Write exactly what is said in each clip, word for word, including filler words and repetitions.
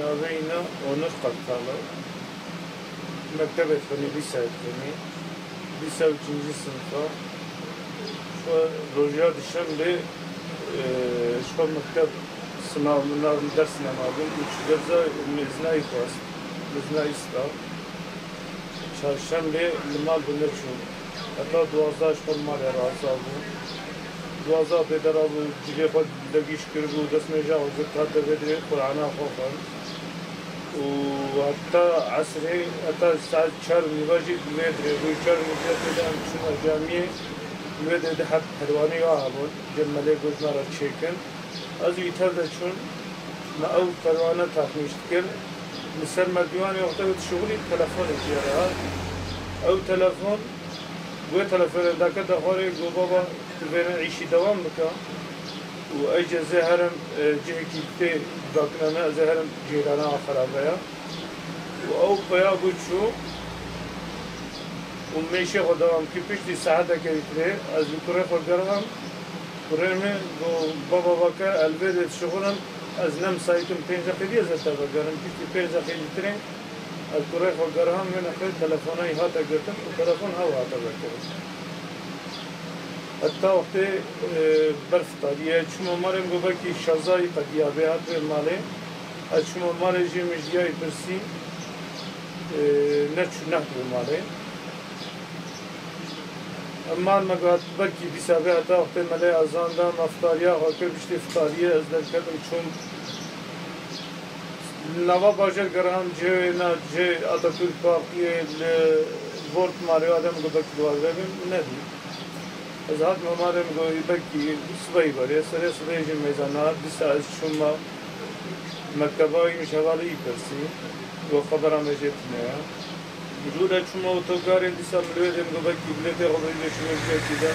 Navê îna Onur Kartal e. Mektebê dixwînî, lîseyê dixwînî. Lîse û ikinci sınıfa. Ji xwe roja dişembê, e, ji xwe mekteb sınav minav ders nemabûn û çi gerza mêzinayî xwest. Mêzina îsta. Çarşembê li mal bi neçû. Heta duwazdeh ji xwe li malê raza bû. Duwazdeh pê de rabû, civê xwe degîş kiribû, destmêja xwe girt, hate vê derê Qur'ana xwe xwend. Û heta esrê, heta saet çar û nîva jî li vê derê bû. Çar û nîva pê de em çûne camiyê. Li vê derê di heb perwaneyê wa hebûn. Cem Melê got me re çêkin. Ez û î tev de çûn, me ew perwane takmîş dikir. Li ser merdiwanê wexta wê dişuxulî telefonê jê re hat. Ew telefon, wê telefonê dakete xwarê, got, "Baba, tu vêne îşî dewam bike û ez jê zê herim, e, cihekî tê dakine me, ez ê herim cîrana xerabeya." Û ew peya bû çû û mêşê xwe dewam kir. Piştî saetekê dîtirê ez bi kurê xwe gerham. Kurê min got, "Baba, vake, ez li vê dê dişuxulim, ez ne misaît im, pênc deqê dî ez ê te vegerim." Piştî pênc deqê dîtirê ez kurê xwe gerham, wê nexê telefonayî hate girtin û telefon hew hate vekirin. Heta wextê, e, berf tariye. Çûme malê, min got, "Belkî şezayî qediya bê, hat vê malê." Ez çûme malê, jê min ji diyayî pirsî, e, neçû, nehat vê malê. Em mal me got, "Belkî dîsa bê." Heta wextê me lê ezan da, me fitariya xwe kir, piştî fitariyê ez derketim çûm. Li nava bajêr gerham cihê wêna, cihê Atatürk Parkiyê, li World Marê, adem got, "Belkî di wan de bim." Nedî. Ez hatime malê, min got, "Belkî sibehî berê." Serê sibehê jî mêzana, dîsa ez çûme mekteba, wî min ji hevalê wî pirsî. Got, "Xebera me jê tune ye." Ji wî re çûme otogarê, dîsa min li wê dê, min got, "Belkî bilêtê xwe bidî şûnê cihekî de."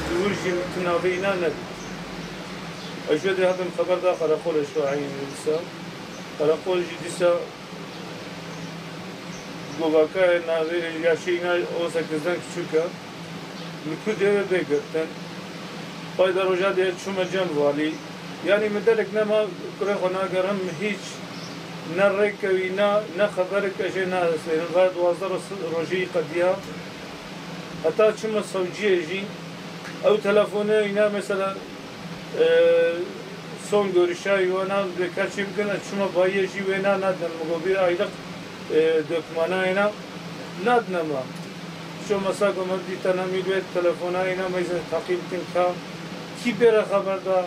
Li wir jî min tu navê îna nedît. Ez ji wê dê hatim xeber da qereqolê, ji xwe eynî dîsa. Qereqol jî dîsa got, "Vake, navê yaşê îna on sekiz den küçük e." Li ku dê wê bê girtin. Payda roja dê çûme cem valî. Yanî min derek nema, kurê xwe nagerim, hîç ne rêkewî, ne, ne xeberek ez jê nahestênim. Va duwazdeh ro-, rojî qediya. Heta çûme sewciyê jî. Ew telefone îna mesela, e, son görüşayî wena bê keçî bikin, ez çûme bayiyê jî wêna nadin. Min got, "Bir aylık, e, dokümanayê na nadine me." Çûme sa ku me dîtene mîl wê telefonayê na, me jî teqîb bikin ka kî bê re xeber da,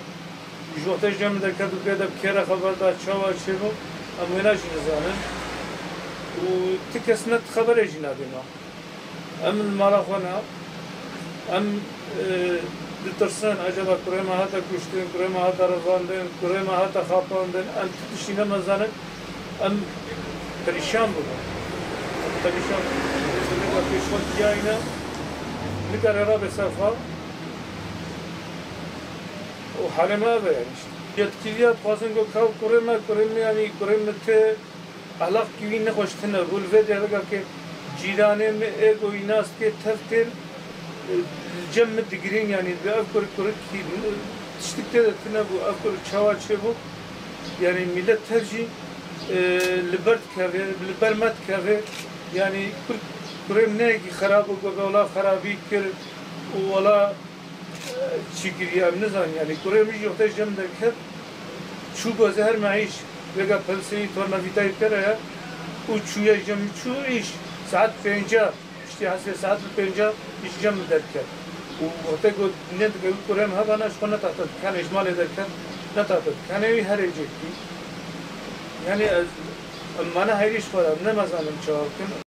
ji wextê ji cem derket û pê de bi kê re xeber da, çawa çêbû, em wêna jî nizanin. Û ti kes ne ti xeberê jî nadê me. Em li mala xwe ne. Em, e, ditirsin, ecaba kurê me hate kuştin, kurê me hate revandin, kurê me hate xapandin, em tu tiştî nemazanin, em perîşan bibin. Em perîşan bibin. Nika pêşxwe diyayî ne, nikare rabe ser xwe. Û halê me ev e yani işte. Yetkiliya dixwazin ku kaw kurê me, kurê me yani kurê me tê. Ehlaqkî wî nexweş tune bû. Li vê dereka ke cîranê min ê ku wî nas dike tev tên, e, li cem min digirîn, yanî bi ev kur kurikî, e, tiştik tê de tune bû, ev kur çawa çêbû? Yanî mîlet tev jî, e, li ber dikeve, li ber me dikeve. Yanî kur, kurê min neyekî xerab bû, ku wela xerabî kir û wela çi kiriye, em nizanin. Yanî kurê min jî wextê ji cem derket, çû ku ez ê herime îş, vêga pelseyî tornavîtayî bikere ye û çûye ji cem min çû îş. Saet pênca, piştî esrê saet pênca îş cem min derket. Û wextê ku ne dike wî kurê min hebana, ji xwe ne tahta dikanê ji malê derket, ne tahta dikanê wî herê cêkî. Yanî ez, em mane heyrî ji xwe re, em nemazanin çawa bikin.